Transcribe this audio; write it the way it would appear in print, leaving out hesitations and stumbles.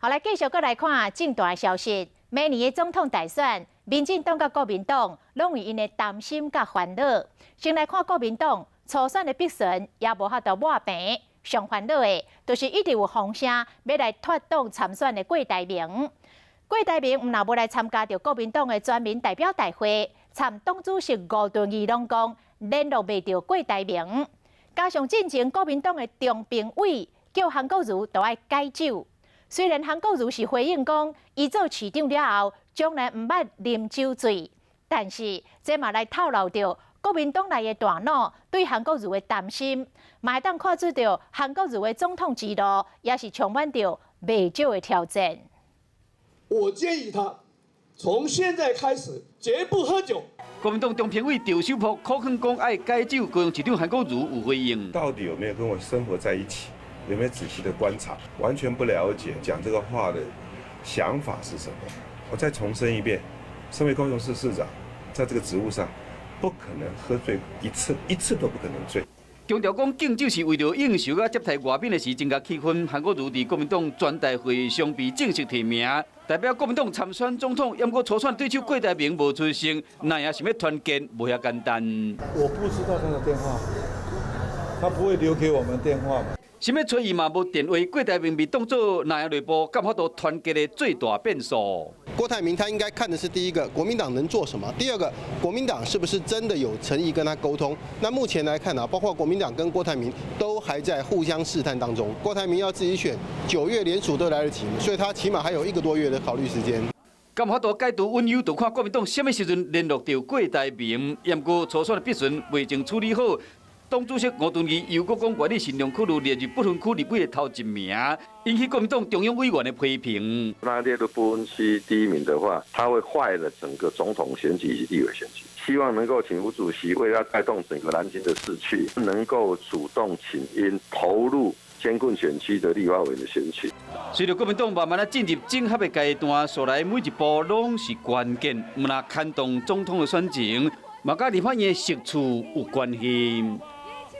好，來繼續閣來看政壇消息。明年的總統大選，民進黨佮國民黨攏有𪜶的擔心佮煩惱。先來看國民黨初選的比選也無法度抹平，上煩惱的，就是一直有風聲欲來脫黨參選的郭台銘。郭台銘毋但無來參加著國民黨的全民代表大會，參黨主席吳敦義攏講聯絡袂著郭台銘。加上進前國民黨的中評委叫韓國瑜都愛戒酒。雖然韓國瑜是回應講，伊做市長了後，從來毋捌啉酒醉，但是這嘛來透露著國民黨內的大腦對韓國瑜的擔心，嘛會當看出著韓國瑜的總統之路也是充滿著袂少的挑戰。我建議他從現在開始絕不喝酒。國民黨中評委趙守璞苦勸講愛戒酒，高雄市長韓國瑜有回應。到底有沒有跟我生活在一起？有沒有仔細的觀察？完全不了解講這個話的想法是什麼？我再重申一遍，身為高雄市市長，在這個職務上，不可能喝醉一次，一次都不可能醉。強調講敬酒是為著應酬佮接待外賓的時增加氣氛。韓國瑜佇國民黨全代會上被正式提名，代表國民黨參選總統，毋過初選對手郭台銘無出席，那也想欲團結，無遐簡單。我不知道他的電話，他不會留給我們電話。想欲揣伊嘛無電話，郭台銘被當做內內部敢法度團結的最大變數。郭台銘他應該看的是第一個，國民黨能做什麼？第二個，國民黨是不是真的有誠意跟他溝通？那目前來看呢，包括國民黨跟郭台銘都還在互相試探當中。郭台銘要自己選，9月聯署都來得及，所以他起碼還有一個多月的考慮時間。敢有法度解除隱憂，就看國民黨啥物時陣聯絡著郭台銘。毋過初選的比選未曾處理好。黨主席吳敦義又閣講，願意慎重考慮列入不分區立委的頭一名，引起國民黨中央委員的批評。那列入不分區第一名的話，他會壞了整個總統選舉以及立委選舉。希望能夠請吳主席為了帶動整個藍軍的士氣，能夠主動請纓投入艱困選區的立法委員的選舉。隨著國民黨慢慢仔進入整合的階段，紲來每一步攏是關鍵，毋但牽動總統的選情，嘛佮立法院的席次有關係。